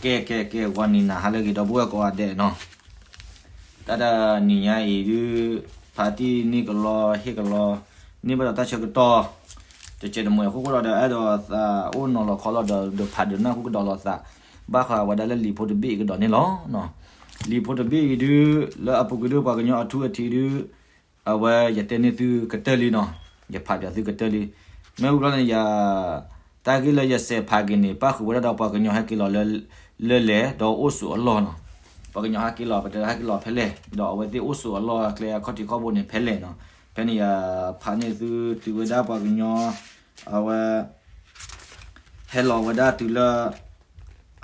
ကဲ ကဲ ကဲ ဂီၤနံၤနၤဟါလၢအဂ့ၤ ဒီပုၢ်ဝဲၢ်ကိးဂၤဒဲးနီၤ, တၢ်တနံၤညါအံၤဒုး ဖးတံၢ်န့ၢ်ကလီ ဟ့ၣ်ကလီ န့ၢ်ဘၣ်ဒီးတၢ်ဆၢကတီၢ် တစဲးတမှဲၤအဃိဃိဒီး အဲၣ်ဒိးသးအိၣ်နီၤလီၤခီလီၤဒီး ဒုးဖးဒုးနၢ်ဟူကဒီးလိာ်သး ဘၣ်ဃးဝဲဒၣ်လၢလံာ်ဖိတဘ့ၣ်အံၤကဒီးန့ၣ်လီၤ. လံာ်ဖိတဘ့ၣ်အံၤဒုး လၢအပူၤကွံာ်ဒုးပှၤကညီအထူအထံးဒုး အဝဲယတဲန့ၢ်သုကတၢၢ်လံနီၤ, ယဖးပၠးသုကတၢၢ်လံ. မ့ၢ်ဝံၤဘျီန့ၣ် ယ တၢ်ဂ့ၢ်လၢယစဲးဖးက့ၤန့ၣ် ပၣ်ဃုာ်ဝဲဒၣ်ဒီးပှၤကညီဟဲက့ၤလီၤလၢ လၢလဲၣ် ဒီးအိၣ်ဆိးအလီၢ်နီၤ. ပှၤကညီဟဲက့ၤလီၤ ပတဲဟဲက့ၤလီၤဖဲလဲၣ် ဒီးအဝဲသ့ၣ်အိၣ်ဆိးအလီၢ်ကျဲအခီၣ်ထံးခီၣ်ဘိန့ၣ်ဖဲလဲၣ်နီၤ. ဖဲန့ၣ်ယဖးန့ၢ်သုတုၤဝဲဒၣ်ပှၤကညီ အဝဲ ဟဲလီၤဝဲဒၣ်တုၤလၢ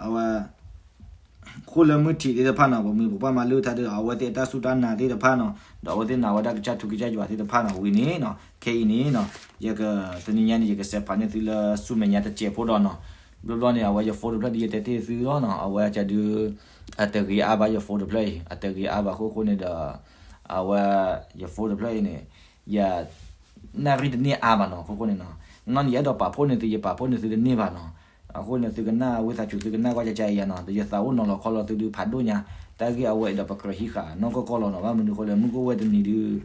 အဝဲ ဃိၣ်လၢမုၢ်ထံးသ့ၣ်တဖၣ်နီၤ, ပမိၢ်ပပၢ်မၤလိာ်ထါဒီး အဝဲသ့ၣ်အတၢ်စူၢ်တၢ်နာ်သ့ၣ်တဖၣ်နီၤ, ဒီးအဝဲသ့ၣ်နာ်ဝဲဒၣ်ကစၢ်ထူကစၢ်ယွၤသ့ၣ်တဖၣ်နီၤ, ဝံၤန့ၣ်နီၤ, ခဲအံၤန့ၣ်နီၤ, ယက တနံၤညါန့ၣ် ယကစဲးဖးန့ၢ်သုလၢဆူမဲာ်ညါတစဲးဖိဒီးနီၤ, ဘျီဘျီန့ၣ် အဝဲယ phone တဖျၢၣ်ဒ်ယတဲတ့ၢ်သုလီၤနီၤ, အဝဲကဒုး အတဂ့ၤအါဘၣ်ယ phone တဖျၢၣ်အံၤ, အတဂ့ၤအါဘၣ်အဃိဃိန့ၣ်ဒီး အဝဲ ယ phone တဖျၢၣ်အံၤန့ၣ် ယ နၣ်ရံၣ်တန့ၢ်အါဘၣ်နီၤ, အဃိဃိန့ၣ်နီၤ, နီၢ်န့ၣ် ယအဲၣ်ဒိးပာ်ဖှိၣ်န့ၢ်သု ယပာ်ဖှိၣ်န့ၢ်သုတန့ၢ်ဘၣ်နီၤ, အဃိန့ၣ် သုကနၣ်ဝံသးစူၤ သုကနၣ်ကွၢ်ကကါအံၤယါနီၤ, ဒီးယသးအိၣ်နီၤလီၤခီလီၤသုဒုးဖးဒိၣ်ညါ, တၢ်ဂ့ၢ်အဝဲအံၤဒီးပကြၢးဟံးဃာ်နီၢ်ကီၢ်ကီၢ်လီၤနီၤ, ဘၣ်မနုၤအဃိလဲၣ် မုၢ်ကအိၣ်ဝဲတနံၤဒုး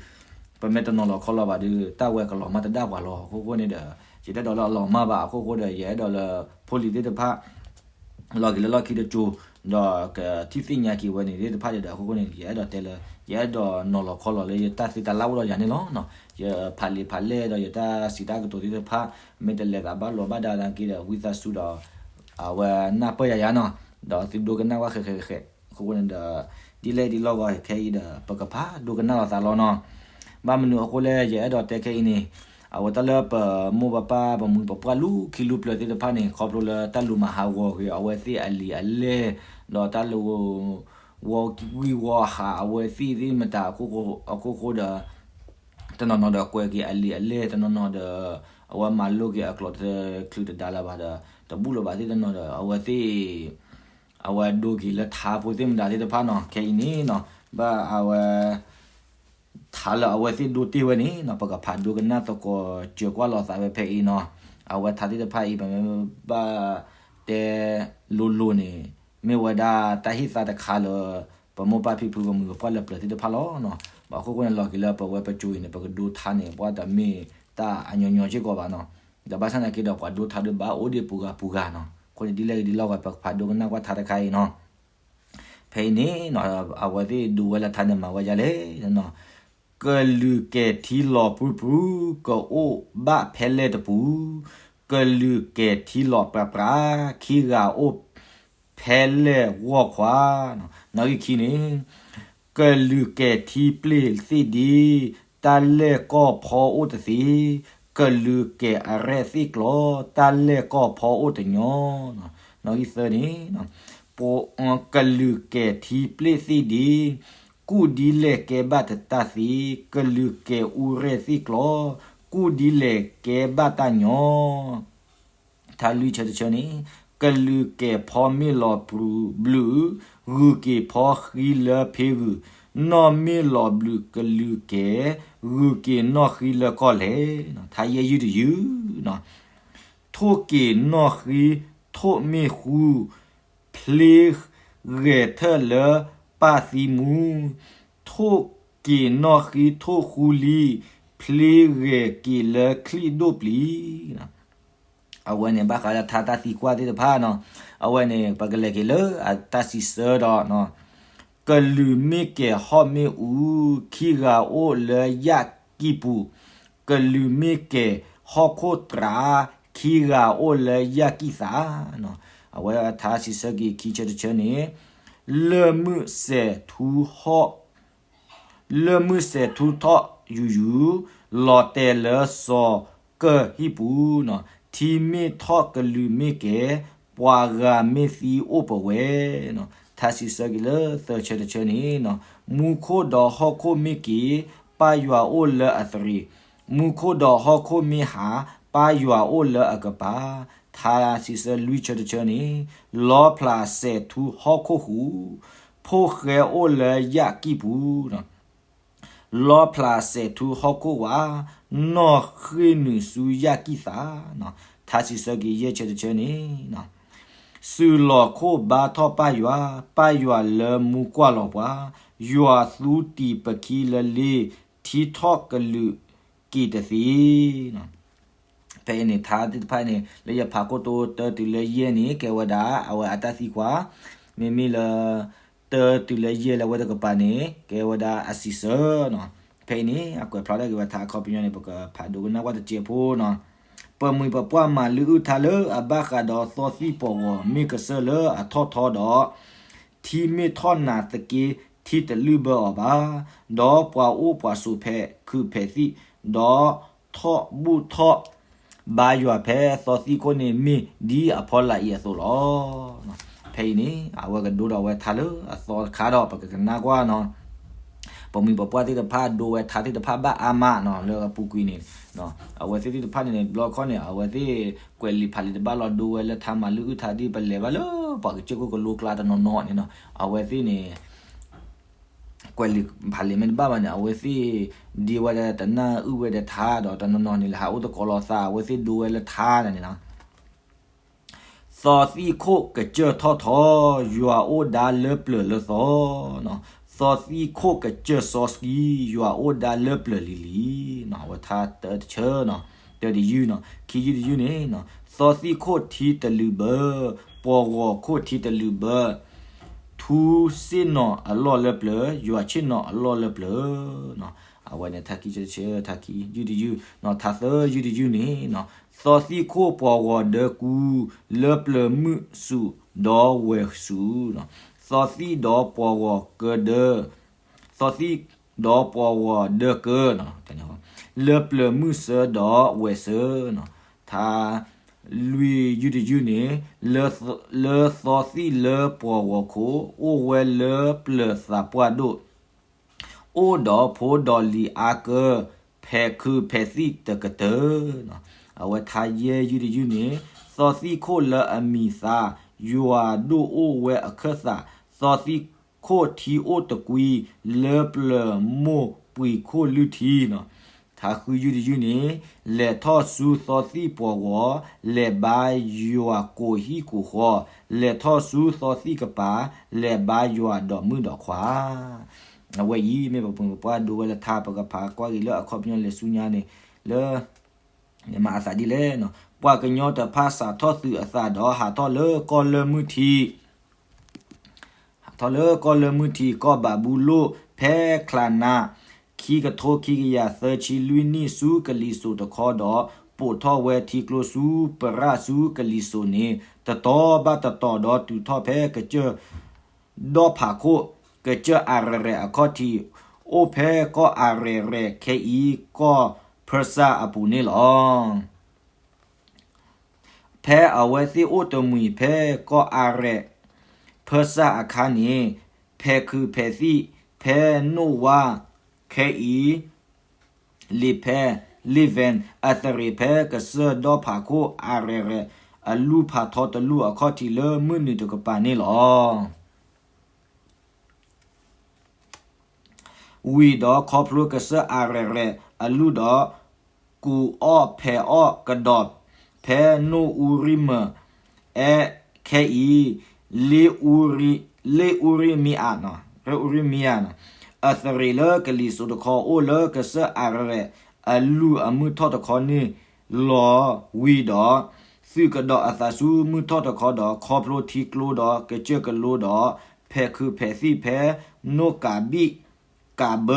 ပမ့ၢ်တနီၤလီၤခီလီၤဘၣ်ဒုး တၢ်ဝဲကလီၤမၢ်တဒၣ်ပှၤလီၤ, အဃိဃိန့ၣ်ဒီး ယတအဲၣ်ဒိးလၢအလီၤမၢ်ဘၣ်, အဃိဃိဒီး ယအဲၣ်ဒိးလၢ ဖိလံၤသ့ၣ်တဖၣ် လီၤက့ၤလၢလီၢ်ခံတစိၤ, ဒီးကထံၣ်သ့ၣ်ညါက့ၤဝဲန့ၣ်သ့ၣ်တဖၣ်ဒီး အဃိဃိန့ၣ် ယအဲၣ်ဒိးတဲလၢ ယအဲၣ်ဒိးနီၤလီၤခီလီၤလၢယတၢ်သုတၢ်လၢ်အိၣ်ဒီးယၤန့ၣ်လီၤ. ယဖးလံာ်ဖးလဲၢ်ဒီး ယတၢ်စံးတၢ်ကတိၤသ့ၣ်တဖၣ် မ့ၢ်တလဲၤသးဘၣ်လိာ်ဘၣ်ဒါနာ်က့ဒီး ဝံသးစူၤဒီး အဝဲနၢ်ပၢၢ်ယၤယါနီၤ, ဒီးသုဒိကနၣ်ဝဲဃဲးဃဲးဃဲးဃဲး, အဃိဃိန့ၣ်ဒီး ဒ်လဲၣ်ဒ်လဲၣ်ဂီၢ်ခဲအံၤဒီး ပကဖးဒိကနၣ်လိာ်သးလီၤနီၤ. ဘၣ်မနုၤအဃိလဲၣ် ယအဲၣ်ဒိးတဲခဲအံၤန့ၣ်, အဝဲတၢ်လၢပမိၢ်ပပၢ်ပမိၢ်ပပှၢ်လၢခံလၢပျၢၤသ့ၣ်တဖၣ်န့ၣ် ခီဖျိလၢတၢ်လူၤမၤဟးဂီၤက့ၤအဝဲသ့ၣ်အလံာ်အလဲၢ်, ဒီးတၢ်လူၤဝံၤဝီၤဟးအဝဲသ့ၣ်သ့ၣ်မတၤအဃိဃိဒီး တနီၤနီၤဒီးကွဲးက့ၤအလံာ်အလဲၢ်, တနီၤနီၤဒီး အဝဲမၤလိက့ၤအကျိာ်တချုးတဒါလၢၤဘၣ်ဒီး တဘူၣ်လၢၤဘၣ်သ့ၣ်တနီၤဒီး အဝဲသ့ၣ် အဝဲဒိက့ၤလၢထါဖိသ့ၣ်မတၤသ့ၣ်တဖၣ်နီၤ, ခဲအံၤန့ၣ်နီၤ, ဘၣ်အဝဲ ထါလၢအဝဲသ့ၣ်ဒိတ့ၢ်ဝဲန့ၣ်နီၤ, ပကဖးဒိကနၣ်သကိးစၢၤကွၢ်လိာ်သးဝဲဖဲအံၤနီၤ. အဝဲထါသ့ၣ်တဖၣ်အံၤ ပမ့ၢ်ဘၣ်တဲလိၤလိၤန့ၣ် မ့ၢ်ဝဲဒၣ်တၢ်ဟ့ၣ်သါတခါလၢ ပမိၢ်ပၢ်ဖံဖုပမိၢ်ပပှၢ်လၢပျၢၤသ့ၣ်တဖၣ်လီၤနီၤ. ဘၣ်အဃိဃိန့ၣ် လီၤက့ၤလၢပဝဲပစိၤအံၤန့ၣ် ပကဒိထါန့ၣ် ပှၤတမ့ၢ်တၢ်အညီညီစ့ၢ်ကီးဘၣ်နီၤ. ဒီးဘၣ်ဆၣ်သနာ်က့ဒီး ပှၤဒိထါဒုးဘၣ်အိၣ်ဒံးပူၤဂၤပူၤဂၤနီၤ. အဃိန့ၣ် ဒ်လဲၣ်ဂ့ၤဒ်လဲၣ်ဂ့ၤ ပကဖးဒိကနၣ်ကွၢ်ထါတခါအံၤနီၤ. ဖဲအံၤန့ၣ်နီၤ အဝဲသ့ၣ်ဒိဝဲလၢထါန့ၣ် မၤဝဲဒ်လဲၣ်, ကလုာ်ကဲၤထံလီၤပြူပြူ ကအိၣ်ဘၣ်ဖဲလဲၣ်တပူၤ, ကလုာ်ကဲၤထံလီၤပြးပြး ခံဂၤအိၣ်ဖဲလဲၣ်ဂီၢ်ခွါ, နီၣ်ဂံၢ်ခံန့ၣ် ကလုာ်ကဲၤထံပျ့ၢ်သ့ၣ်ဒ့ တၢ်လဲၢ်ကီၢ်ဖီအိၣ်တသ့, ကလုာ်ကဲၤအရဲၣ်သ့ၣ်ကျီ တၢ်လဲၢ်ကီၢ်ဖီအိၣ်တညီ, နီၣ်ဂံၢ်သၢန့ၣ် ကလုာ်ကဲၤထံပျ့ၢ်သ့ၣ်ဒ့ ကူၣ်ဒ်လဲၣ်ကဲဘၣ်တၢ်သ့, ကလုာ်ကဲၤအူရဲၣ်သ့ၣ်ကျီ ကူၣ်ဒ်လဲၣ်ကဲဘၣ်တၢ်ညီ ထါလွံၢ်ဆၢတဆၢန့ၣ် ကလုာ်ကဲၤဖီမ့ၢ်လီၤဘျုး ဂုာ်က့ၤဖီဃံလၢဖ့ဂုာ်, နီၢ်မ့ၢ်လီၤဘျုးကလုာ်ကဲၤ ဂုာ်က့ၤနီၢ်ဃံလၢကီၢ်လဲၣ်, ထါယဲၢ်ယုၢ်တယုၢ်နီၤ, ထိၣ်က့ၤနီၢ်ဃံထိၣ်မ့ၢ်ဃူ ဖျ့ဂဲၤထၢၣ်လၢပၢ်သံမူ, ထိၣ်က့ၤနီၢ်ဃံထိၣ်ဃူလံ, ဖျ့ဂဲၤက့ၤလၢချံၣ်ဒိၣ်ပျံၤ အဝဲန့ၣ် ဘၣ်ဃးလၢထါတၢ်သံကွၢ်သ့ၣ်တဖၣ်နီၤ, အဝဲန့ၣ် ပကလဲၤက့ၤလၢအတၢ်စံးဆၢဒီး ကလုာ်မ့ၢ်ကဲၤဟီၣ်မ့ၣ်အူ ခံဂၤအိၣ်လၢယၣ်ကံၢ်ပူၤ, ကလုာ်မ့ၢ်ကဲၤဟီၣ်ခိၣ်တြး ခံဂၤအိၣ်လၢယၣ်ကံၢ်သး, အဝဲထါစံးဆၢက့ၤခံဆၢတဆၢန့ၣ် လၢၢ်မုၢ်စဲးထူဟီၣ် လၢၢ်မုၢ်စဲးထူထီၣ်ယူၤယူၤ, လီၤတဲာ်လၢစီၤကၢၢ်ဟံၣ်ပူၤ, ထံမ့ၢ်ထီၣ်ကလုာ်မ့ၢ်ကဲၤ, ပှၤဂၤမ့ၢ်သံအိၣ်ပဝဲ, ထါစံးဆၢက့ၤလၢသၢဆၢတဆၢန့ၣ်, မူခိၣ်ဒီးဟီၣ်ခိၣ်မ့ၢ်က့ၤ, ပၢ်ယွၤအိၣ်လၢအသရံး, မူခိၣ်ဒီးဟီၣ်ခိၣ်မ့ၢ်ဟး, ပၢ်ယွၤအိၣ်လၢအကပၤ, ထါစံးဆၢလွံၢ်ဆၢတဆၢန့ၣ်, လီဖျးစဲးထူဟီၣ်ခိၣ်ဟူး, ဖိၣ်ဃဲအိၣ်လၢယၣ်ကံၢ်ပူၤ, လီဖျးစဲးထူဟီၣ်ခိၣ်ဝး, နီၢ်ဃ့ၢ်နုာ်ဆူယၣ်ကံၢ်သး, ထါစံးဆၢက့ၤယဲၢ်ဆၢတဆၢန့ၣ်, စုလီၢ်ခိၣ်ဘါထီၣ်ပၢ်ယွၤ, ပၢ်ယွၤလၢမူကွၢ်လီၤပှၤ, ယွၤသူတံၢ်ပခံလၢလ့, ထံထီၣ်ကလုာ်က့ၤတသ့. ဖဲအံၤန့ၣ် ထါသ့ၣ်တဖၣ်န့ၣ် လၢယဖးခိၣ်တီတၢတုၤလၢယဲၢ်န့ၣ် ကဲဝဲဒၣ် အဝဲအတၢ်သံကွၢ်, မ့မ့ၢ်လၢ တၢတုၤလၢယဲၢ်လၢအဝဲတကပၤန့ၣ် ကဲဝဲဒၣ်အစံးဆၢနီၤ. ဖဲအံၤန့ၣ် အကွဲးဖျါထီၣ်က့ၤဝဲထါအခီပညီန့ၣ် ပကဖးဒိကနၣ်ကွၢ်တစဲးဖိနီၤ. ပမှံၤပပှၢ်မၤလုၢ်အုၣ်ထါလၢအဘၣ်ဃးဒီးသီသံၣ်ပှီၤဂီၤမ့ၢ်ကစၢၢ်လၢအထီၣ်ထီဒီး ထံမ့ၢ်ထီၣ်နးသက့ ထံတလုၢ်ဘၢအီၤဘၣ်, ဒီးပှၤအိၣ်ပှၤဆိးဖဲးခုးဖဲးသံၣ်, ဒီးထီၣ်ဘူၣ်ထီၣ်ဘါယွၤဖဲသီသံၣ်ခိၣ်န့ၣ် မ့ၢ်ဒ်အဖီလာ်အံၤအသိးလီၤ. ဖဲအံၤန့ၣ် အဝဲကဒိဒီးဝဲထါလၢအသီတခါဒီး ပကကနၣ်ကွၢ်နီၤ. ပမှံၤပပှၢ်သ့ၣ်တဖၣ်ဒိဝဲထါသ့ၣ်တဖၣ်ဘၣ်အါမးနီၤ လၢအပူၤကွံာ်န့ၣ် အဝဲသ့ၣ်သ့ၣ်တဖၣ်န့ၣ်န့ၣ် တဘျီခီန့ၣ် အဝဲသ့ၣ်ကွဲးလံာ်ဖးလံာ်တဘၣ်လီၤ ဒိဝဲလၢထါမၤလုၢ်အုၣ်ထါဒ်ပလဲၤဘၣ်လၢပှၤကစၢၢ်ခိၣ်ကလိကျါတနီၤနီၤန့ၣ်နီၤ အဝဲသ့ၣ်န့ၣ် ကွဲးလံာ်ဖးလံာ်မ့ၢ်တဘၣ်ဘၣ်န့ၣ် အဝဲသ့ၣ်ဒ့ဝဲဒၣ်တနၢ်အုၣ်ဝဲဒၣ်ထါဒီး တနီၤနီၤန့ၣ် လဲၤဟးအိၣ်တကိးလီၤသး အဝဲသ့ၣ်ဒိဝဲလၢထါန့ၣ်နီၤ. သီသံၣ်ခိၣ်ကစၢၢ်ထီၣ်ထီ, ယွၤအိၣ်ဒါလၢပျၢၤလၢသီ. သီသံၣ်ခိၣ်ကစၢၢ်စီဆှံ, ယွၤအိၣ်ဒါလၢပျၢၤလံၤလံၤ. အဝဲထါတဆၢ, တၢတယုၢ်, ခံယုၢ်တယုၢ်န့ၣ်, သီသံၣ်ခိၣ်ထံတလုာ်ဘၢ, ပှီၤဂီၤခိၣ်ထံတလုာ်ဘၢ, ထူဆ့ၣ်နီၤအလီၢ်လၢပျၢၤ, ယွၤဆ့ၣ်နီၤအလီၢ်လၢပျၢၤ. အဝဲန့ၣ်ထါခံဆၢတဆၢ, ထါခံယုၢ်တယုၢ်, ထါသၢယုၢ်တယုၢ်န့ၣ်, သီသံၣ်ခိၣ်ပှီၤဂီၤဒၢကူ, လၢပျၢၤမုၢ်ဆူၣ်ဒီးဝဲၢ်ဆူၣ်, သီသံၣ်ဒီးပှီၤဂီၤကဒၢ, သီသံၣ်ဒီးပှီၤဂီၤဒၢကၢ, လၢပျၢၤမုၢ်ဆၢဒီးဝဲၢ်ဆၢ, ထါလွံၢ်ယုၢ်တယုၢ်န့ၣ်, လၢသီသံၣ်လၢပှီၤဂီၤခိၣ်, အိၣ်ဝဲလၢပျၢၤသးပှၢ်ဒိၣ် အိၣ်ဒီးဖိဒီးလံၤအါကၢ, ဖဲးခုးဖဲးသံၣ်တကတၢၢ်. အဝဲထါယဲၢ်ယုၢ်တယုၢ်န့ၣ်, သီသံၣ်ခိၣ်လၢအမံၤသး, ယွၤဒိၣ်အိၣ်ဝဲအခၢၣ်သး, သီသံၣ်ခိၣ်ထံအိၣ်တကွံ, လၢပျၢၤမိၢ်ပှံၤခိၣ်လုၢ်ထံ. ထါဃုယုၢ်တယုၢ်န့ၣ်, လဲၤထီၣ်ဆူသီသံၣ်ပှီၤဂီၤ, လဲၤဘါယွၤကိးဟံၣ်ကိးဃီ, လဲၤထီၣ်ဆူသီသံၣ်ကပၤ, လဲၤဘါယွၤဒီးမုၣ်ဒီးခွါ. အဝဲအံၤမ့ၢ်ပပှ့ၤပပှၢ်ဒိဝဲလၢထါ ပကဖးကွၢ်က့ၤလၢအခီပညီလဲၤဆူညါန့ၣ်, လၢ မၤအသးဒ်လဲၣ်, ပှၤကညီတဖၣ်စးထီၣ်သုးအသးဒီး ဟးထီၣ်လၢကီၢ်လၢမုၢ်ထံ ဟးထီၣ်လၢကီၢ်လၢမုၢ်ထံ ကီၢ်ဘၤဘူလိၣ် ဖဲချါနါ ခံကထိခံကယၤသၢဆံလွံၢ်နံၣ်ဆူကလံၤစိးတခီဒီး ပိာ်ထီၣ်ဝဲထံကျိဆူပရၣ်ဆူကလံၤစိးန့ၣ် တတီၤဘၣ်တတီၤဒီးတုၤထီၣ်ဖဲကစၢၢ်ဒီဖးခိၣ် ကစၢၢ်အၤရဲၣ်ရဲၣ်အခီၣ်ထံး အိၣ်ဖဲကီၢ်အၤရဲၣ်ရဲၣ်ခဲအံၤ ကီၢ်ဖၢစၢ်အပူၤန့ၣ်လီၤ. ဖဲအဝဲသ့ၣ်အိၣ်တမှံၤဖဲကီၢ်အၤရဲၣ် ဖၢစၢ်အခါန့ၣ် ဖဲးခုးဖဲးသံၣ် ဖဲနိၣ်ဝါ ခဲအံၤ လ့ၤဖဲ လ့ၤဝဲၣ် အသရ့ၣ်ဖဲကစၢၢ်ဒီဖးခိၣ်အၤရဲၣ်ရဲၣ် အလူၢ်ဖးထီတလူၢ်အခီၣ်ထံးလၢမုၢ်နုာ်တကပၤန့ၣ်လီၤ. ဝံၤဒီးခီဖျိကစၢၢ်အၤရဲၣ်ရဲၣ်အလူၢ်ဒီး ကူးအီၣ်ဖဲးအီၣ်ကဒီး ဖဲနိၣ်အူရံၣ်မၢၣ် အဲၣ်ခဲအံၤ လ့ၣ်အူရံၣ်မံအၤ လ့ၣ်အူရံၣ်မံအၤ အသရ့ၣ်လၢကလံၤစိးတခီ အိၣ်လၢကစၢၢ်အၤရဲၣ်ရဲၣ်အလူၢ်အမုၢ်ထီၣ်တခီန့ၣ်လီၤ. ဝံၤဒီး သုးကဒီးအသးဆူမုၢ်ထီၣ်တခီဒီး ခီဖျိထံကျိဒီးကစၢၢ်ကလိဒီး ဖဲးခုးဖဲးသံၣ်ဖဲ နိၣ်ကးဘံၣ်ကးဘၢ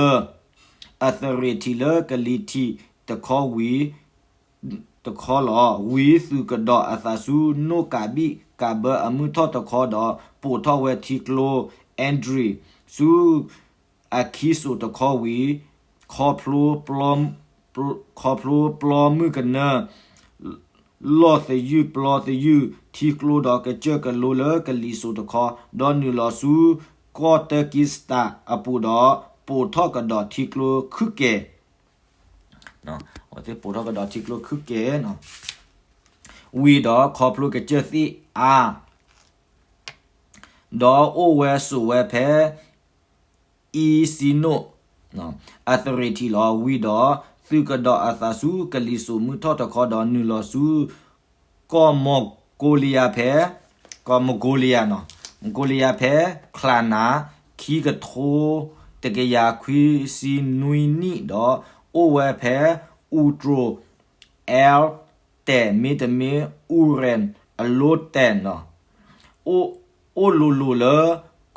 အသရ့ၣ်ထံးလၢကလံၤထံးတခီဝံၤ တခီလီၤ. ဝံၤသုးကဒီးအသးဆူနိၣ်ကးဘံၣ်ကးဘၢအမုၢ်ထီၣ်တခီဒီး ပိာ်ထီၣ်ဝဲထံကျိ အဲၣ်ဒြံး ဆူ အခံစိးတခီဝံၤ ခီဖျိပျီမုၢ်ကနၢ လီၢ်သယုၢ်ပျီသယုၢ် ထံကျိဒီးကစၢၢ်ကလိလၢကလံၤစိးတခီ, ဒီးနုာ်လီၤဆူ ကီၢ်တၢကံစတၢ်အပူၤဒီး ပိာ်ထီၣ်ကဒီးထံကျိခုကဲၤ ပိာ်ထီၣ်ကဒီးထံကျိခုကဲၤ ဝံၤဒီးခီဖျိကစၢၢ်သံၣ်အါ ဒီးအိၣ်ဝဲဆိးဝဲဖဲ အံစံနိၣ် အသရ့ၣ်ထံးလီၤ. ဝံၤဒီးသုးကဒီးအသးဆူကလံၤစိးမုၢ်ထီၣ်တခီဒီး နုာ်လီၤဆူ ကီၢ်မီၢ်ကိလံယါဖဲ ကီၢ်မကိလံယၤနီၤ, မကိလံယၤဖဲချၣ်နၢ် ခံကထိတကယၤခွံဆံနွံနံၣ်ဒီး အိၣ်ဝဲဖဲ အူတြိၤ အဲလ်တဲၣ် မ့တမ့ၢ် အူရ့ၣ် အလိတဲၣ်နီၤ, အိၣ်လိၤလိၤလၢ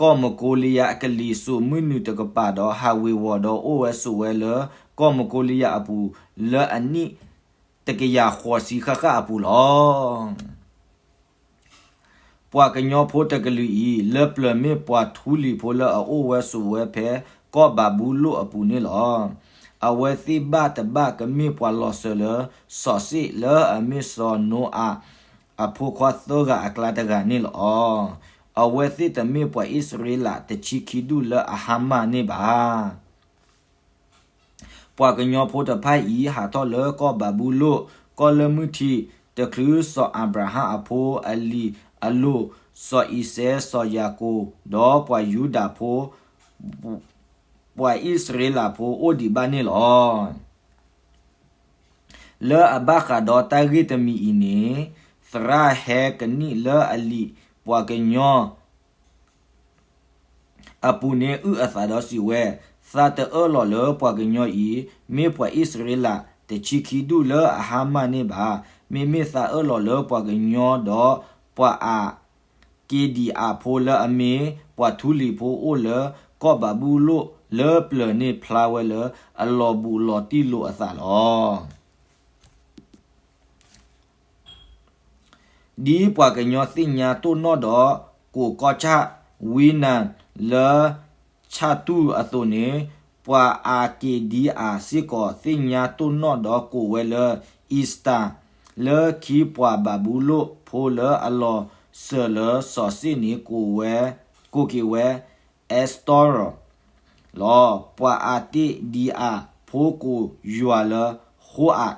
ကီၢ်မကိလံယၤအကလံၤစိာ်မုၢ်နုာ်တကပၤဒီး ဟးဝ့ၤဝီၤဒီးအိၣ်ဝဲဆိးဝဲလၢ ကီၢ်မကိလံယၤအပူၤ လၢအနံၣ်တကယၤဃိးဆံဃၣ်ဃၣ်အပူၤလီၤ. ပှၤကညီဖိတကလုာ်အံၤ လၢပျၢၤမ့ၢ်ပှၤထူလံၤဖိလၢအအိၣ်ဝဲဆိးဝဲဖဲ ကီၢ်ဘၤဘူလိၣ်အပူၤန့ၣ်လီၤ. အဝဲသ့ၣ်ဘၣ်တဘၣ်ကမ့ၢ်ပှၤလီၤစၢၤလၢ စီၤၡ့ၣ်လၢအမ့ၢ်စီၤနိအၤ အဖိခွါသၢဂၤအကျါတဂၤန့ၣ်လီၤ. အဝဲသ့ၣ်တမ့ၢ်ပှၤအံၣ်စရ့လးတဆံခံဒူၣ်လၢအဟါမၢ်န့ၣ်ဘၣ်. ပှၤကညီဖိတဖၣ်အံၤ ဟးထီၣ်လၢကီၢ်ဘၤဘူလိၣ် ကီၢ်လၢမုၢ်ထံး တချုးစီၤအၤဘြၤဟၣ်အဖိအလံၤအလိၤ စီၤအံၤစဲး စီၤယၤကိာ် ဒီးပှၤယူဒၤဖိ ပှၤအံၣ်စရ့လးဖိအိၣ်ဒံးဘၣ်န့ၣ်လီၤ. လၢအဘၣ်ဃးဒီးတၢ်ဂ့ၢ်တမံၤအံၤန့ၣ် သရၣ်ဟဲကနံၣ်လၢအလံာ်ပှၤကညီ အပူၤန့ၣ် အုၣ်အသးဒီးစံးဝဲ, သးတအၢၣ်လီၤလၢပှၤကညီအံၤ မ့ၢ်ပှၤအံၣ်စရ့လး တဆံခံဒူၣ်လၢအဟါမၢ်န့ၣ်ဘၣ်. မ့မ့ၢ်သးအၢၣ်လီၤလၢပှၤကညီဒီး ပှၤအက့ဒံးအးဖိလၢအမ့ၢ် ပှၤထူလံၤဖိအိၣ်လၢ ကီၢ်ဘၤဘူလိၣ်လၢပျၢၤန့ၣ် ဖျါဝဲလၢအလီၤဘူးလီၤတံၢ်လိာ်အသးလီၤ. ဒ်ပှၤကညီသ့ၣ်ညါတိၢ်နီၣ်ဒီး ကိးကီၢ်ဆၣ်ဝံနၤ လၢဆၣ်တူၢ်အသိးန့ၣ်, ပှၤအၤက့ဒံအၤစ့ၢ်ကီး သ့ၣ်ညါတိၢ်နီၣ်ဒီးကိးဝဲလၢ အံစတၢ်, လၢခံပှၤဘၤဘူလိၣ်ဖိလၢအလီၤစၢၤလၢစီၤၡ့ၣ်န့ၣ် ကိးဝဲ, ကိးက့ၤဝဲ အ့စတီရၢ် လီၤ. ပှၤအၤက့ဒံအၤဖိကိးယွၤလၢ ဃိအး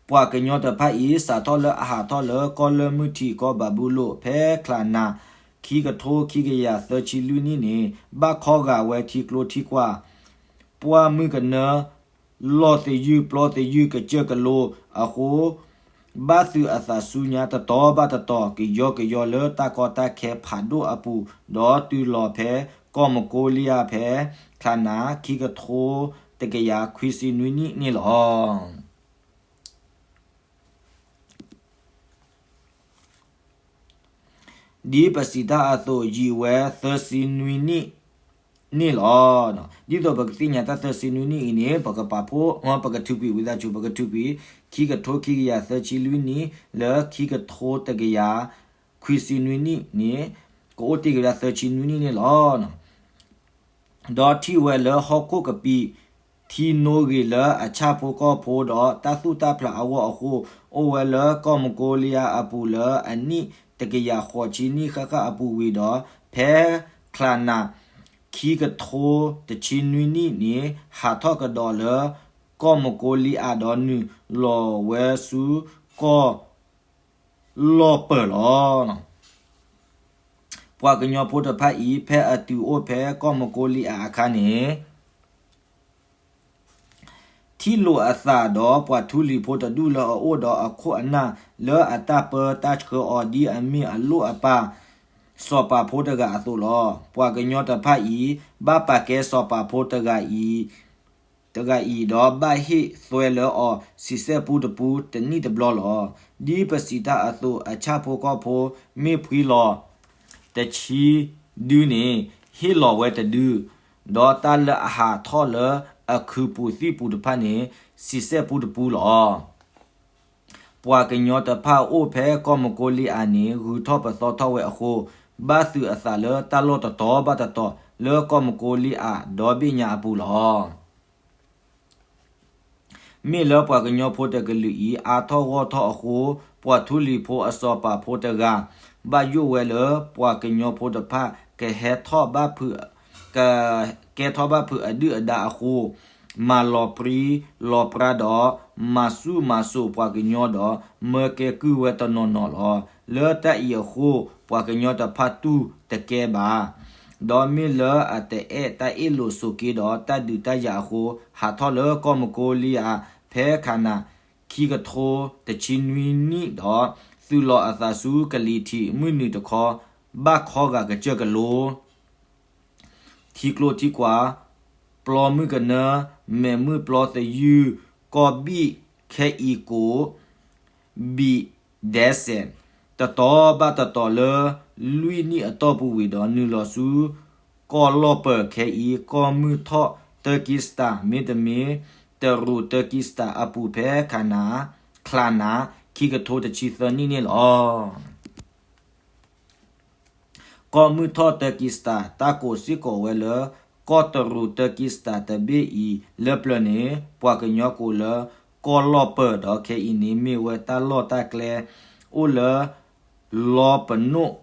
ပှၤကညီတဖၣ်အံၤ စးထီၣ်လၢအဟးထီၣ်လၢကီၢ်လၢမုၢ်ထံး ကီၢ်ဘၤဘူလိၣ် ဖဲချၣ်နၢ် ခံကထိခံကယၤသၢဆံလွံၢ်နံၣ်န့ၣ်, ဘၣ်ခီဂာ်ဝဲထံကျိထံကွာ် ပှၢ်မုၢ်ကနၢ လီၢ်သယုၢ်ပျီသယုၢ်ကစၢၢ်ကလိအဃိ, ဘၣ်သုးအသးဆူညါတတီၤဘၣ်တတီၤ ကယီကယီလၢတၢ်ကီတၢ်ခဲဖးဒိၣ်အပူၤ, ဒီးတုၤလီၤဖဲကီၢ်မကိလံယၤဖဲ ချၣ်နၢ်ခံကထိတကယၤခွံဆံနွံနံၣ်န့ၣ်လီၤ. ဒ်ပစံးတၢ်အသိး ယံာ်ဝဲသၢဆံနွံနံၣ်န့ၣ်လီၤ. ဒ်သိးပကသ့ၣ်ညါတၢ်သၢဆံနွံနံၣ်အံၤန့ၣ် ပကပာ်ဖှိၣ်, ပကထုးကွံာ်ဝံသးစူၤ, ပကထုးကွံာ် ခံကထိခံကယၤသၢဆံလွံၢ်နံၣ် လၢခံကထိတကယၤခွံဆံနွံနံၣ်န့ၣ် ကအိၣ်တ့ၢ်က့ၤဝဲဒၣ်သၢဆံနွံနံၣ်န့ၣ်လီၤ. ဒီးထံၣ်ဝဲလၢဟီၣ်ခိၣ်ကပံာ် ထံနိဂ့ၤလၢအဆၣ်ဖိကီၢ်ဖိဒီးတၢ်သူၣ်တၢ်ဖျးအဂီၢ်အဃိ, အိၣ်ဝဲလၢကီၢ်မကိလံယၤအပူၤလၢအနံၣ်တကယၤဃိးဆံနံၣ်ဃၣ်ဃၣ်အပူၤဝံၤဒီး, ဖဲချၣ်နၢ်ခံကထိတဆံနွံနံၣ်န့ၣ် ဟးထီၣ်ကဒီးလၢကီၢ်မကိလံယၤဒီးနုာ်လီၤဝဲဆူကီၢ် လီၢ်ပၢၢ်လီၤ. ပှၤကညီဖိတဖၣ်အံၤ ဖဲအတုၤအိၣ်ဖဲကီၢ်မကိလံယၤအခါန့ၣ် ထံၣ်လိာ်အသးဒီးပှၤထူလံၤဖိတဒူၣ်လၢအအိၣ်ဒီးအခိၣ်အနၢ်လၢအတၢ်ပၢတၢ်ဆှၢအီၤဒ်အမ့ၢ်အလိၣ်အပၢ် စီၤပၤဖိတဂၤအသိးလီၤ. ပှၤကညီတဖၣ်အံၤ ဘၣ်ပာ်ကဲစီၤပၤဖိတဂၤအံၤ တဂၤအံၤဒီးဘၣ်ဟ့ၣ်သွဲလၢအီၤ ဆံးစဲၣ်ပူတပူတနံၣ်တဘျီလီၤ. ဒ်ပစံးတၢ်အသိး အဆၣ်ဖိကီၢ်ဖိမ့ၢ်ဖှံလီၤတဆံဒုန့ၣ် ဟ့ၣ်လီၤဝဲတဒု, ဒီးတၢ်လၢအဟးထီၣ်လၢအခုးပူၤသံၣ်ပူၤတဖၣ်န့ၣ် ဆံးစဲၣ်ပူတပူလီၤ. ပှၤကညီတဖၣ်အိၣ်ဖဲကီၢ်မကိလံယၤန့ၣ် ဂုၤထီၣ်ပသီထီၣ်ဝဲအဃိ, ဘၣ်သုးအသးလၢတၢ်လီၢ်တတီၤဘၣ်တတီၤ လၢကီၢ်မကိလံယၤဒီဘ့ၣ်ညါအပူၤလီၤ. မ့ၢ်လၢပှၤကညီဖိတကလုာ်အံၤ အါထီၣ်ဂီၢ်ထီၣ်အဃိ, ပှၤထူလံၤဖိအစီၤပၤဖိတဂၤ ဘၣ်ယိၣ်ဝဲလၢပှၤကညီဖိတဖၣ် ကဟဲထီၣ်ဘၣ်ဖုး, က, ကဲထီၣ်ဘၣ်ဖုးအဒုၣ်အဒါအဃိ, မၤလီၤပြံလီၤပြါဒီး မၤဆူၣ်မၤစိးပှၤကညီဒီး မၢကဲကုၢ်ဝဲတနီၤနီၤလီၤ. လၢတၢ်အံၤအဃိ, ပှၤကညီတဖၣ်တူၢ်တကဲဘၣ်. ဒီးမ့ၢ်လၢအတအဲၣ်တၢ်အ့ၣ်လိာ်ဆိးက့ဒီးတၢ်ဒုးတၢ်ယၤအဃိ, ဟးထီၣ်လၢကီၢ်မကိလံယၤ ဖဲခးနၢ် ခံကထိတဆံနွံနံၣ်ဒီး သုးလီၤအသးဆူကလံၤထံး မုၢ်နုာ်တခီ ဘၣ်ခီဂာ်ကစၢၢ်ကလိ ထံကျိထံကွာ်, ပျီမုၢ်ကနၢ, မဲးမုၢ်ပျီသယုၢ်, ကီၢ်ဘံၣ်ခဲအံၤကိး ဘံၣ်ဒဲးစဲး, တတီၤဘၣ်တတီၤလၢ လွံၢ်နံၣ်အတီၢ်ပူၤဝံၤဒီး နုာ်လီၤဆူ ကီၢ်လီၢ်ပၢၤခဲအံၤ ကီၢ်မုၢ်ထီၣ်တၢကံစတၢ် မ့တမ့ၢ် တရူးတၢကံစတၢ်အပူၤဖဲခးနး ချးနး ခံကထိတဆံသၢနံၣ်န့ၣ်လီၤ. ကီၢ်မုၢ်ထီၣ်တၢကံစတၢ် တၢ်ကိးစ့ၢ်ကီးဝဲလၢ ကီၢ်တရူးတၢကံစတၢ်တဘ့ၣ်အံၤလၢပျၢၤန့ၣ် ပှၤကညီကိးလၢ ကီၢ်လီၢ်ပၢၤ ဒီးခဲအံၤန့ၣ် မ့ၢ်ဝဲတၢ်လီၢ်တၢ်ကျဲ အိၣ်လၢ လီပနိၣ်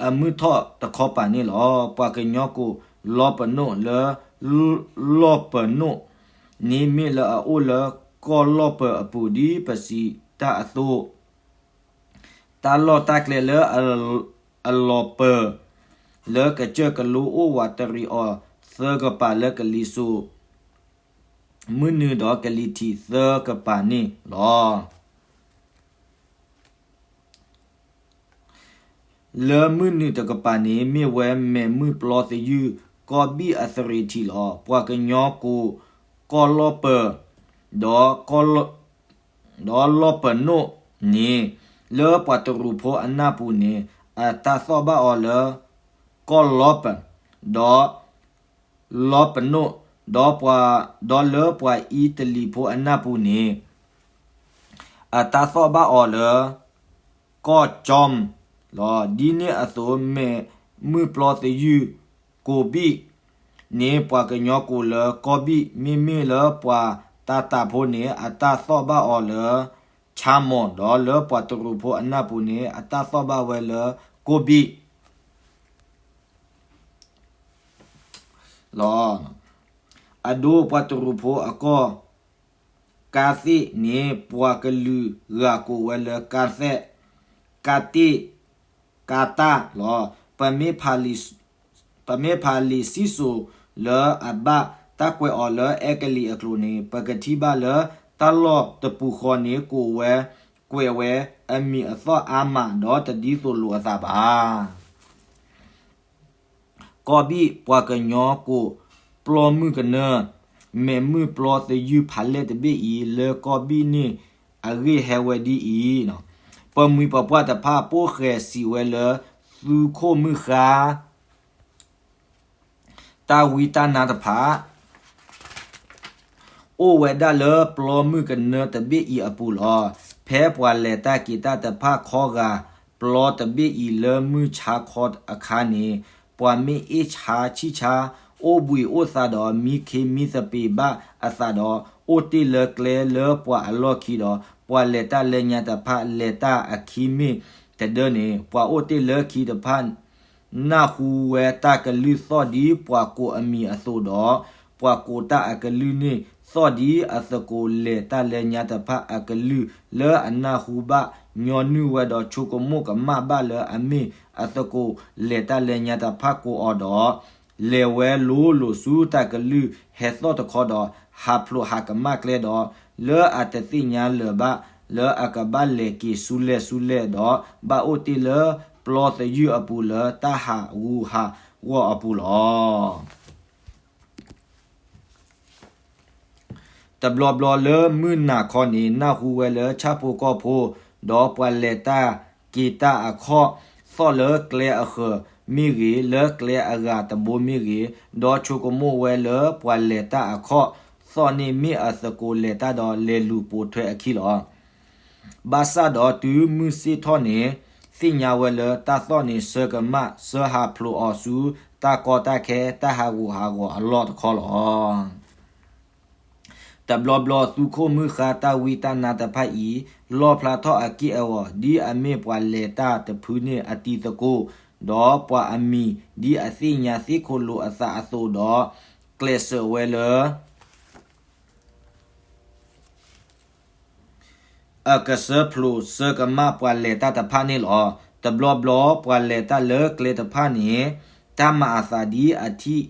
အမုၢ်ထီၣ်တခီပၤန့ၣ်လီၤ. ပှၤကညီကိးလီပနိၣ်လၢ လီၢ်ပနိၣ်န့ၣ် မ့ၢ်လၢအအိၣ်လၢကီၢ်လီၢ်ပၢၤအပူၤ ဒ်ပစံးတၢ်အသိး တၢ်လီၢ်တၢ်ကျဲလၢအလီၤပၢၤ လၢကစၢၢ်ကလိအိၣ်ဝးတရံးအီၤသၢကပၤ လၢကလံၤစိး မုၢ်နုာ်ဒီးကလံၤထံးသၢကပၤန့ၣ်လီၤ. လၢမုၢ်နုာ်တကပၤန့ၣ် မ့ၢ်ဝဲမဲးမုၢ်ပျီသယုၢ် ကီၢ်ဘံၣ်အသရ့ၤထံးလီၤ. ပှၤကညီကိးကီၢ်လီၢ်ပၢၤ ဒီး ဒီးလီၢ်ပနိၣ်န့ၣ် လၢပှၤတရူးဖိအနၢ်ပူၤန့ၣ် အတၢ်သီၣ်ဘၣ်အီၤလၢ ကီၢ်လီၢ်ပၢၤ ဒီး လီၢ်ပနိၣ် ဒီးပှၤ ဒီးလၢပှၤအံတလံးဖိအနၢ်ပူၤန့ၣ် အတၢ်သီၣ်ဘၣ်အီၤလၢ ကီၢ်ကၠီမ်လီၤ. ဒ်န့ၣ်အသိး မဲးမုၢ်ပျီသယုၢ် ကိးဘံၣ်န့ၣ် ပှၤကညီကိးလၢကီၢ်ဘံၣ်, မ့မ့ၢ်လၢပှၤတၤတၤဖိန့ၣ် အတၢ်သီၣ်ဘၣ်အီၤလၢ ဆါမီၤ, ဒီးလၢပှၤတရူးဖိအနၢ်ပူၤန့ၣ် အတၢ်သီၣ်ဘၣ်ဝဲလၢကိၢ်ဘံၣ် လီၤ. အဒိပှၤတရူးဖိအကီၢ် ကါသ့ၣ်န့ၣ် ပှၤကလုာ်ဂၤကိးဝဲလၢကါသဲၣ်, ကါတ့ၢ်, ကါတၢ်လီၤ. ပမ့ၢ်ဖးလံာ်စံၣ်စိၤလၢအဘၣ်တၢ်ကွဲးအီၤလၢအဲကလံးအကျိာ်န့ၣ် ပကထံၣ်ဘၣ်လၢတၢ်လီၢ်တပူၤဃီန့ၣ် ကိးဝဲ ကွဲးဝဲအမံၤအသီၣ်အါမး ဒီးတဒ်သိးလိာ်အသးဘၣ်. ကီၢ်ဘံၣ်ပှၤကညီကိး ပျီမုၢ်ကနၢ, မဲးမုၢ်ပျီသယုၢ်ဖးလဲၢ်တဘ့ၣ်အံၤ လၢကီၢ်ဘံၣ်န့ၣ် အဂ့ၢ်ဟဲဝဲဒ်အံၤ, ပမှံၤပပှၢ်တဖၣ် ပိၣ်ဃဲၤစံးဝဲလၢ သုးခိၣ်မုၢ်ဃါ တၢ်ဝံတၢ်နါတဖၣ် အိၣ်ဝဲဒၣ်လၢပျီမုၢ်ကနၢတဘ့ၣ်အံၤအပူၤလီၤ. ဖဲပှၤလဲၤတၢ်က့ၤတၢ်တဖၣ်ခီဂာ် ပျီတဘ့ၣ်အံၤလၢမုၢ်ဆါခီအခါန့ၣ် ပှၤမ့ၢ်အ့ၣ်ဆါဆံၣ်ဆါ အိၣ်ဘှံးအိၣ်သါဒီး မံခ့မံသပ့ၤဘၣ်အသးဒီး အိၣ်တ့ၢ်လၢကျဲလၢပှၤအလီၢ်ခံဒီး ပှၤလဲၤတၢ်လၢညါတဖၣ် လဲၤတၢ်အခံမ့ၢ်တဒၢန့ၣ် ပှၤအိၣ်တ့ၢ်လၢခံတဖၣ် နၢ်ဟူဝဲတၢ်ကလုၢ်သီၣ်ဒ်ပှၤကိးအမံၤအသိးဒီး ပှၤကိးတၢ်အကလုၢ်န့ၣ် သီၣ်ဒ်အသကိးလဲၤတၢ်လၢညါတဖၣ်အကလုၢ် လၢအနၢ်ဟူဘၣ်ညီနုၢ်ဝဲဒီး ဆိကမိၣ်ကမၣ်ဘၣ်လၢအမ့ၢ်အသကိးလဲၤတၢ်လၢညါတဖၣ်ကိးအီၤဒီး လဲၤဝဲလိၤလိၤဆူတၢ်ကလုၢ်ဟဲသီၣ်တခီဒီး ဟးဖျိးဟးကမၣ်ကျဲဒီး လၢအတသ့ၣ်ညါလၢၤဘၣ် လၢအကဘၣ်လဲၤက့ၤဆူလဲၣ်ဆူလဲၣ်ဒီး ဘၣ်အိၣ်တ့ၢ်လၢပျီသယုၢ်အပူၤလၢတၢ်ဟးဂူာ်ဟးဂီၤအပူၤလီၤ. တဘျီဘျီလၢမုၢ်နၤခီန့ၣ် နၢ်ဟူဝဲလၢဆၣ်ဖိကီၢ်ဖိ ဒီးပှၤလဲၤတၢ်က့ၤတၢ်အခီၣ် သီၣ်လၢကျဲအဃၢၤမ့ၢ်ဂ့ၤ, လၢကျဲအဂၤတဘိမ့ၢ်ဂ့ၤ, ဒီးဆိကမိၣ်ဝဲလၢပှၤလဲၤတၢ်အခီၣ်သီၣ်န့ၣ် မ့ၢ်အသကိးလဲၤတၢ်ဒီးလဲၤလူၤပိာ်ထွဲအခံလီၤ. ဘၣ်ဆၣ်ဒီးတုၤမုၢ်ဆ့ၣ်ထီၣ်န့ၣ် သ့ၣ်ညါဝဲလၢတၢ်သီၣ်န့ၣ် ဆၢကမၣ် ဆၢဟးဖျိးအီၤဆူ တၢ်ကီတၢ်ခဲ တၢ်ဟးဂူာ်ဟးဂီၤအလီၢ်တခီလီၤ. တဘျီဘျီသုးခိၣ်မုၢ်ဃါတၢ်ဝံတၢ်နါတဖၣ်အံၤ လီၣ်ဖျါထီၣ်အက့ၢ်အဂီၤ ဒ်အမ့ၢ်ပှၤလဲၤတၢ်တဖုန့ၣ်အတံၤသကိး, ဒီးပှၤအမံၤဒ်အသ့ၣ်ညါသ့ၣ်ခိၣ်လိာ်အသးအသိးဒီး ကျဲးစၢးဝဲလၢ အကဆၢဖျိးဆၢကမၣ်ပှၤလဲၤတၢ်တဖၣ်န့ၣ်လီၤ. တဘျီဘျီပှၤလဲၤတၢ်လၢကျဲတဖၣ်န့ၣ် တၢ်မၤအသးဒ်အထံၣ်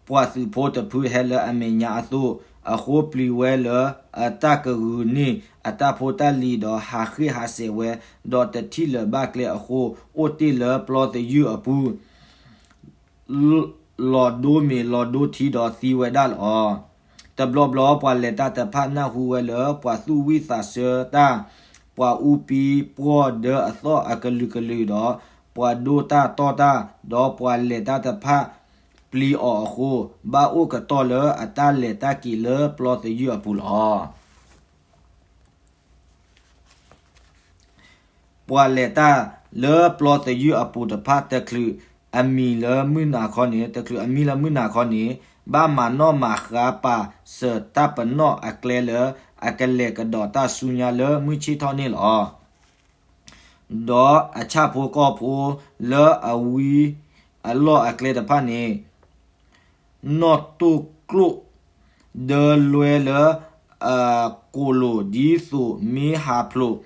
ပှၤသုးဖိတဖုဟဲလၢအမဲာ်ညါအသိး, အဃိပျံၤဝဲလၢအတၢ်ကဂုာ်န့ၢ်အတၢ်ဖိတၢ်လံၤဒီးဟးဃ့ၣ်ဟးစဲးဝဲ, ဒီးတထံၣ်လၢၤဘၣ်ကျဲအဃိ အိၣ်တ့ၢ်လၢပျီသယုၢ်အပူၤ လီၤဒိမ့ၤလီၤဒိထံဒီးသံဝဲဒၣ်လီၤ. တဘျီဘျီပှၤလဲၤတၢ်တဖၣ်နၢ်ဟူဝဲလၢပှၤသူၣ်ဝံၣ်သးဆၢတၢ်, ပှၤအူပံပှီၢ်ဒၢအသီၣ်အကလုာ်ကလုာ်ဒီး ပှၤဒိၣ်တၢ်တီၢ်တၢ်, ဒီးပှၤလဲၤတၢ်တဖၣ်ပျံၤအီၤအဃိ, ဘၣ်အိၣ်ကတီၢ်လၢအတၢ်လဲၤတၢ်က့ၤလၢပျီသယုၢ်အပူၤလီၤ. ပှၤလဲၤတၢ်လၢပျီသယုၢ်အပူၤတဖၣ် တချုးအမံၤလၢမုၢ်နၤခီန့ၣ်, တချုးအမံၤလၢမုၢ်နၤခီန့ၣ်, ဘၣ်မၤနီၣ်မၤဃါပာ်စၢၤတၢ်ပနီၣ်အကျဲလၢ အကလဲၤကဒီးတၢ်ဆူညါလၢမုၢ်ဆ့ၣ်ထီၣ်န့ၣ်လီၤ. ဒီးအဆၣ်ဖိကီၢ်ဖိလၢအဝံအလီၢ်အကျဲတဖၣ်န့ၣ် နီၣ်တိၢ်ကျိၣ် ဒၢလွဲလၢအကိာ်လိာ် ဒ်သိးမ့ၢ်ဟးဖျိး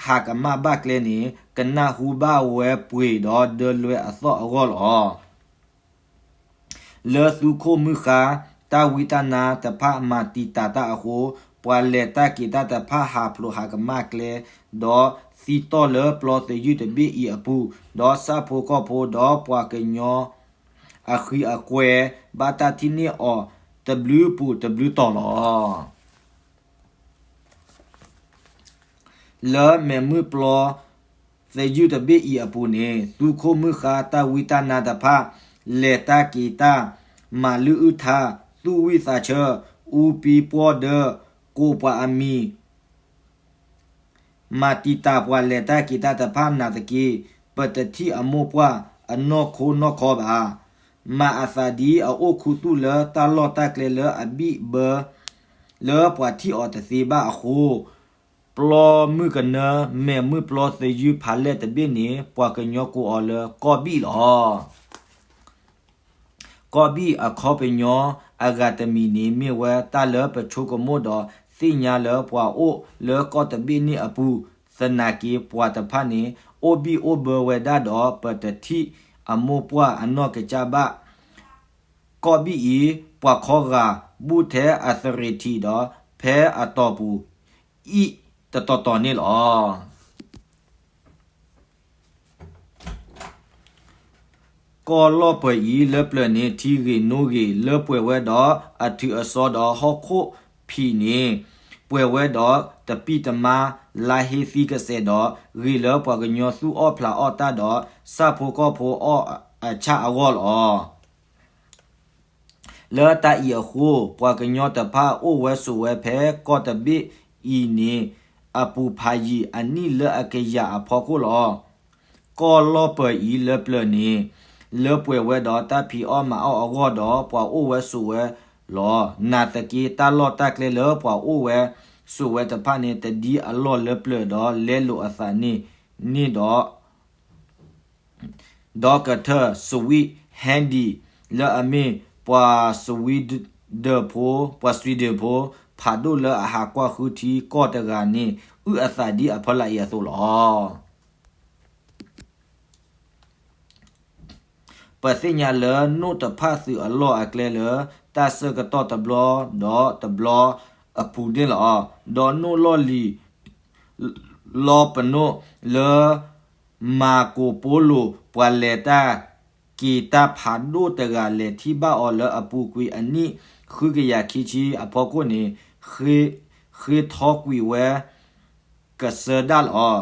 ဟးကမၣ်ဘၣ်ကျဲန့ၣ် ကနၢ်ဟူဘၣ်ဝဲပှ့ၤဒီးဒၢလွဲအသီၣ်အဂီၢ်လီၤ. လၢသူခိၣ်မုၣ်ဃါ တၢ်ဝံတၢ်နါတဖၣ်မၤတံာ်တာ်တၢ်အဃိ, ပှၤလဲၤတၢ်က့ၤတၢ်တဖၣ်ဟးဖျိးဟးကမၣ်ကျဲ, ဒီးသံတီၢ်လၢပျီသယုၢ်တဘ့ၣ်အံၤအပူၤ, ဒီးဆၣ်ဖိကီၢ်ဖိဒီးပှၤကညီအဃံအကွဲ ဘၣ်တၢ်ထံၣ်န့ၢ်အီၤတဘျုးပူၤတဘျုးတီၤလီၤ. လၢမဲးမုၢ်ပျီသယုၢ်တဘ့ၣ်အံၤအပူၤန့ၣ်, သူခိၣ်မုၣ်ဃါတၢ်ဝံတၢ်နါတဖၣ် လဲၤတၢ်က့ၤတၢ်, မၤလုၢ်အုၣ်ထါ, သူၣ်ဝံၣ်သးဆၢ, အူပံပှီၢ်ဒၢ, ကိးပှၤအမံၤ, မၤတံာ်တာ်ပှၤလဲၤတၢ်က့ၤတၢ်တဖၣ်နာ်သက့, ပတထံၣ်အမိၢ်ပှၢ်အနီၢ်ခိနီၢ်ခီဘၣ်. မၤအသးဒ်အအိၣ်ခူသူၣ်လၢတၢ်လီၢ်တၢ်ကျဲလၢအဘံၣ်ဘၢ လၢပှၤထံၣ်အီၤတသ့ဘၣ်အဃိ, ပျီမုၢ်ကနၢ မဲးမုၢ်ပျီသယုၢ်ဖးလဲၢ်တဘ့ၣ်န့ၣ် ပှၤကညီကိးအီၤလၢကီၢ်ဘံၣ်လီၤ. ကီၢ်ဘံၣ်အခီပညီအဂၤတမံၤန့ၣ် မ့ၢ်ဝဲတၢ်လၢပဆိကမိၣ်ဒီးသ့ၣ်ညါလၢပှၤအိၣ်လၢကီၢ်တဘ့ၣ်န့ၣ်အပူၤ, သနာ်က့ပှၤတဖၣ်န့ၣ် အိၣ်ဘံၣ်အိၣ်ဘၢဝဲဒၣ်ဒီး ပတထံၣ်အမိၢ်ပှၢ်အနီၢ်ကစၢ်ဘၣ်. ကီၢ်ဘံၣ်အံၤ ပှၤခီဂာ်ဘူးထဲအသရ့ၤထံးဒီး ဖဲအတီၢ်ပူၤအံၤတတီၤတီၤန့ၣ်လီၤ. ကီၢ်လီၢ်ပၢၤအံၤလၢပျၢၤန့ၣ် ထံဂ့ၤနိဂ့ၤလၢပှဲၤဝဲဒီးအထုးအစီဒီးဟီၣ်ခိၣ်ဖံးန့ၣ် ပှဲၤဝဲဒီးတပံၢ်တမါ လါဟ့သံကစဲးဒီး ဂ့ၤလၢပှၤကညီသူၣ်အီၣ်ဖျးအီၣ်တၢ်ဒီး ဆၣ်ဖိကီၢ်ဖိအီၣ်အဆၣ်အဂီၢ်လီၤ. လၢတၢ်အံၤအဃိ ပှၤကညီတဖၣ်အိၣ်ဝဲဆိးဝဲဖဲကီၢ်တဘ့ၣ်အံၤန့ၣ် အပူၤဖးယံာ်အနံၣ်လၢအကယၤအဖီခိၣ်လီၤ. ကီၢ်လီၢ်ပၢၤအံၤလၢပျၢၤန့ၣ် လၢပှဲၤဝဲဒီးတၢ်ဖံးအီၣ်မၤအီၣ်အဂီၢ်ဒီး ပှၤအိၣ်ဝဲဆိးဝဲလီၤ. နာ်သက့တၢ်လီၢ်တၢ်ကျဲလၢပှၤအိၣ်ဝဲဆိးဝဲတဖၣ်န့ၣ် တဒ်အလီၢ်လၢပျၢၤဒီးလဲလိာ်အသးန့ၣ်န့ၣ်ဒီး Doctor Sweet Handy လၢအမ့ၢ်ပှၤစဝံဒၢၣ်ဖိ, ပှၤစဝံဒၢၣ်ဖိ ဖးဒိၣ်လၢအဟးကွၢ်ဃုထံကီၢ်တဂၤန့ၣ် အုၣ်အသးဒ်အဖီလာ်အံၤအသိးလီၤ. ပသ့ၣ်ညါလၢနိၣ်တဖၣ်သုးအလီၢ်အကျဲလၢ တၢ်ဆၢကတီၢ်တဘျီဒီးတဘျီအပူၤန့ၣ်လီၤ. ဒီးနိၣ်လီၢ်လံၤ လီပနိၣ်လၢ မၤကိၤပိလိာ် ပှၤလဲၤတၢ်က့ၤတၢ်ဖးဒိၣ်တဂၤ လဲၤထံၣ်ဘၣ်အီၤလၢအပူၤကွံာ်အနံၣ်ဃုကယၤခံဆံအဖီခိၣ်န့ၣ် ဃ့ထီၣ်ကွံာ်ဝဲကစၢ်ဒၣ်လီၤ.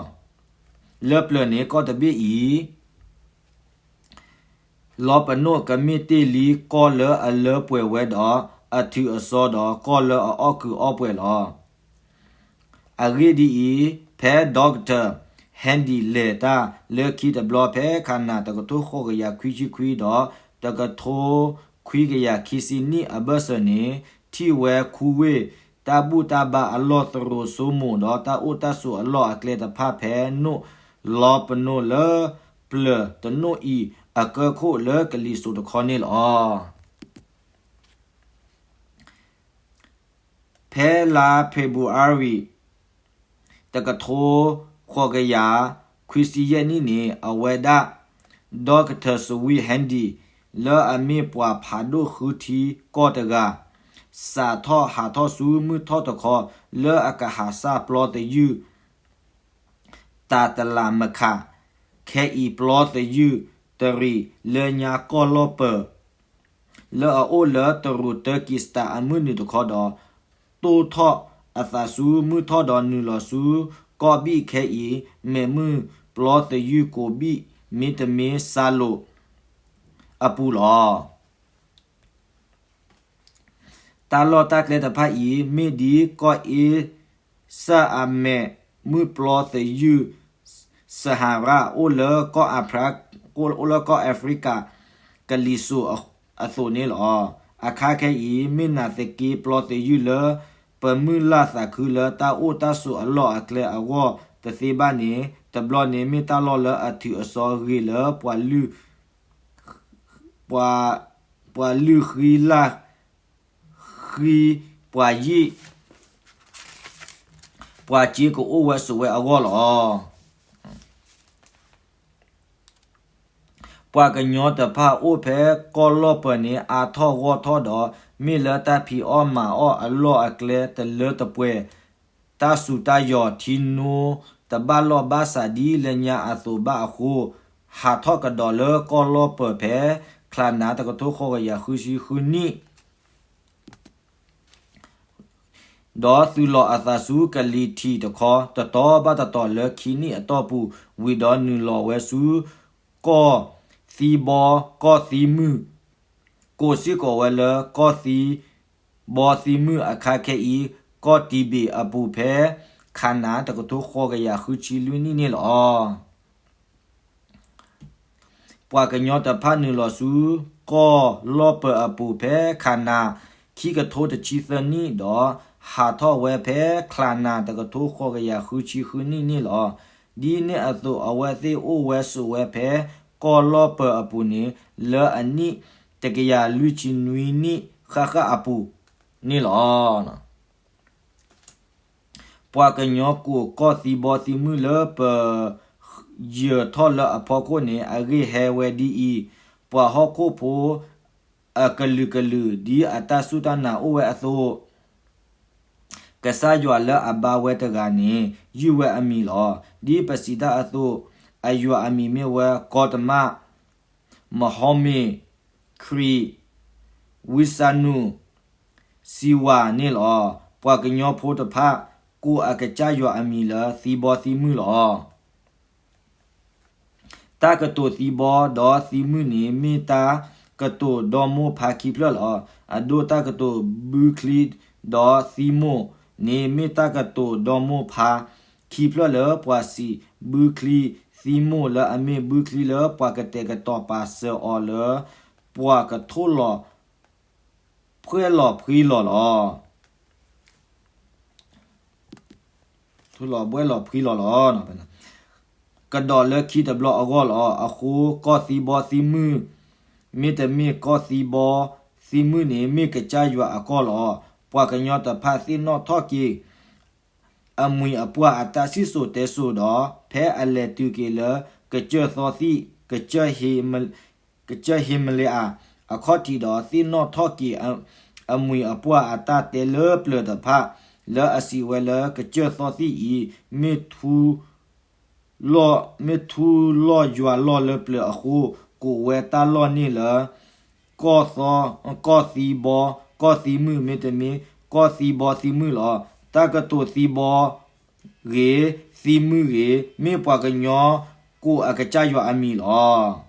လၢပျၢၤန့ၣ် ကီၢ်တဘ့ၣ်အံၤ လီပနိၣ်ကမ့ၢ်တ့ၢ်လံကီၢ်လၢအလၢပှဲၤဝဲဒီး အထုးအစီဒီးကီၢ်လၢအအီၣ်ကုးအီၣ်ပှဲၤလီၤ. အဂ့ၢ်ဒ်အံၤ, ဖဲ Doctor Handy လဲၤတၢ်လၢခံတဘျီ ဖဲခးနၣ် တကထိဃိးကယၤခွံဆံခွံဒီး တကထိခွံကယၤခံဆံနံၣ်အဘၢၣ်စၢၤန့ၣ် ထံၣ်ဝဲခူဝ့ၢ် တၢ်ဘူၣ်တၢ်ဘါအလီၢ်သရိာ်စိမိၤဒီး တၢ်အိၣ်တၢ်ဆိးအလီၢ်အကျဲတဖၣ် ဖဲနိၣ်လီပနိၣ်လၢပျၢၤတနိၣ်အံၤ အကၢခိၣ်လၢကလံၤစိးတခီန့ၣ်လီၤ. ဖဲလါ February တကထိဃိးကယၤခွံဆံယဲၢ်နံၣ်န့ၣ် အဝဲဒၣ် Doctor Sweet Handy လၢအမ့ၢ်ပှၤဖးဒိၣ်ဃုထံကီၢ်တဂၤ စးထီၣ်ဟးထီၣ်ဆူမုၢ်ထီၣ်တခီ လၢအကဟးစၢ်ပျီသယုၢ် တၤတလးမခး, ခဲအံၤပျီသယုၢ်တရံးလၢညါကီၢ်လီၢ်ပၢၤ လၢအအိၣ်လၢတရူးတၢကံစတၢ်အမုၢ်နုာ်တခီဒီး တိၢ်ထီၣ်အသးဆူမုၢ်ထီၣ်ဒီးနုာ်လီၤဆူ ကီၢ်ဘံၣ်ခဲအံၤ မ့ၢ်မုၢ်ပျီသယုၢ်ကိးဘံၣ် မ့တမ့ၢ်စၤလိာ်အပူၤလီၤ. တၢ်လီၢ်တၢ်ကျဲတဖၣ်အံၤ မ့ၢ်ဒ်ကီၢ်အ့စၢၣ်အမဲး မုၢ်ပျီသယုၢ် စဟၤရၣ် အိၣ်လၢကီၢ်အဖရ အိၣ်လၢကီၢ်အဖရံကၤ ကလံၤစိးအသိးန့ၣ်လီၤ. အခါခဲအံၤ မ့ၢ်နာ်သက့ပျီသယုၢ်လၢ ပမုၢ်လၢ်သးခုလၢတၢ်အိၣ်တၢ်ဆိးအလီၢ်အကျဲအဂီၢ်တသ့ဘၣ်န့ၣ် တဘျီန့ၣ်မ့ၢ်တၢ်လီၢ်လၢအထုးအစီဂ့ၤလၢပှၤလုၢ် ပှၤ ပှၤလုၢ်ဃံလၢ် ဃံ ပှၤယံၣ် ပှၤစ့ကအိၣ်ဝဲဆိးဝဲအဂီၢ်လီၤ. ပှၤကညီတဖၣ်အိၣ်ဖဲကီၢ်လီၢ်ပၢၤန့ၣ် အါထီၣ်ဂီၢ်ထီၣ်ဒီး မ့ၢ်လၢတၢ်ဖံးအီၣ်မၤအီၣ်အလီၢ်အကျဲတလၢတပှဲၤ တၢ်စူၤတၢ်ယီၤထံနိတဘၣ်လီၢ်ဘၣ်စးဒ်လၢညါအသိးဘၣ်အဃိ ဟးထီၣ်ကဒီးလၢကီၢ်လီၢ်ပၢၤဖဲ ချးနၤတကထိဃိးကယၤဃုဆံဃုနံၣ် ဒီးသုးလီၤအသးဆူကလံၤထံးတခီ တတီၤဘၣ်တတီၤလၢခံနံၣ်အတီၢ်ပူၤ ဝံၤဒီးနုာ်လီၤဝဲဆူ ကီၢ်သံဘီကီၢ်သံမုၢ် ကိးစ့ၢ်ကီးဝဲလၢကီၢ်သံဘီသံမုၢ်အခါခဲအံၤ ကီၢ်တံဘ့းအပူၤဖဲ ခးနၤတကထိဃိးကယၤဃုဆံလွံၢ်နံၣ်န့ၣ်လီၤ. ပှၤကညီတဖၣ်နုာ်လီၤဆူ ကီၢ်လီၢ်ပၢၤအပူၤဖဲခးနၤ ခံကထိတဆံသၢနံၣ်ဒီး ဟးထီၣ်ဝဲဖဲချးနၤတကထိဃိးကယၤဃုဆံဃုနံၣ်န့ၣ်လီၤ. ဒ်န့ၣ်အသိး အဝဲသ့ၣ်အိၣ်ဝဲဆိးဝဲဖဲကီၢ်လီၢ်ပၢၤအပူၤန့ၣ် လၢအနံၣ်တကယၤလွံၢ်ဆံနွံနံၣ်ဃၣ်ဃၣ်အပူၤန့ၣ်လီၤ. ပှၤကညီကိးကီၢ်သံဘီသံမုၢ်လၢပၢၤ ယၢၤထီၣ်လၢအဖီခိၣ်န့ၣ် အဂ့ၢ်ဟဲဝဲဒ်အံၤ, ပှၤဟီၣ်ခိၣ်ဖိအကလုာ်ကလုာ် ဒ်အတၢ်စူၢ်တၢ်နာ်အိၣ်ဝဲအသိး, ကစၢ်ယွၤလၢအဘါဝဲတဂၤန့ၣ် ယုၢ်ဝဲအမံၤလီၤ. ဒ်ပစံးတၢ်အသိး, အယွၤအမံၤမ့ၢ်ဝဲ ကီတမၣ်, မဟီမ့ၤ, ခရံာ်, ဝံစၢနူၣ်, စံဝၤန့ၣ်လီၤ. ပှၤကညီဖိတဖၣ် ကိးအကစၢ်ယွၤအမံၤလၢသံဘီသံမုၢ်လီၤ. တၢ်ကတိၤသံဘီဒီးသံမုၢ်န့ၣ် မ့ၢ်တၢ်ကတိၤဒီမိၢ်ဖါခံဖျၢၣ်လီၤ. အဒိတၢ်ကတိၤဘုချံဒီးသံမိၢ်န့ၣ် မ့ၢ်တၢ်ကတိၤဒီမိၢ်ဖါခံဖျၢၣ်လၢပှၤစံးဘုချံ, သံမိၢ်လၢအမ့ၢ်ဘုချံလၢပှၤကတဲာ်ကတီၤပာ်စၢၤအီၤလၢ ပှၤကထိၣ်လီၤဘှဲၣ်လီၤဖှံလီၤလီၤ. ထိၣ်လီၤဘှဲၣ်လီၤဖှံလီၤလီၤ. ကဒီးလၢခံတဘျီအဂီၢ်လီၤ. အဃိကီၢ်သံဘီသံမုၢ် မ့တမ့ၢ်ကီၢ်သံဘီသံမုၢ်န့ၣ် မ့ၢ်ကစၢ်ယွၤအကီၢ်လီၤ. ပှၤကညီတဖၣ်သ့ၣ်နီၣ်ထီၣ်က့ၤ အမှံၤအပှၢ်အတၢ်စံၣ်စိၤတဲစိၤဒီး ဖဲအလဲၤတုၤက့ၤလၢကစၢၢ်သီသံၣ် ကစၢၢ်ဟ့မလ့အၤ အခီၣ်ထံးဒီး သ့ၣ်နီၣ်ထီၣ်က့ၤအမှံၤအပှၢ်အတၢ်တဲလၢပျၢၤတဖၣ် လၢအစံးဝဲလၢကစၢၢ်သီသံၣ်အံၤ မ့ၢ်ထူ လီၢ် မ့ၢ်ထူလီၢ်ယွၤလီၢ်လၢပျၢၤအဃိ ကိးဝဲတၢ်လီၢ်န့ၣ်လၢ ကီၢ်သီ ကီၢ်သံဘီ ကီၢ်သံမုၢ် မ့တမ့ၢ် ကီၢ်သံဘီသံမုၢ်လီၤ. တၢ်ကတိၤသံဘီဂ့ၤ သံမုၢ်ဂ့ၤ မ့ၢ်ပှၤကညီကိးအကစၢ်ယွၤအမံၤလီၤ.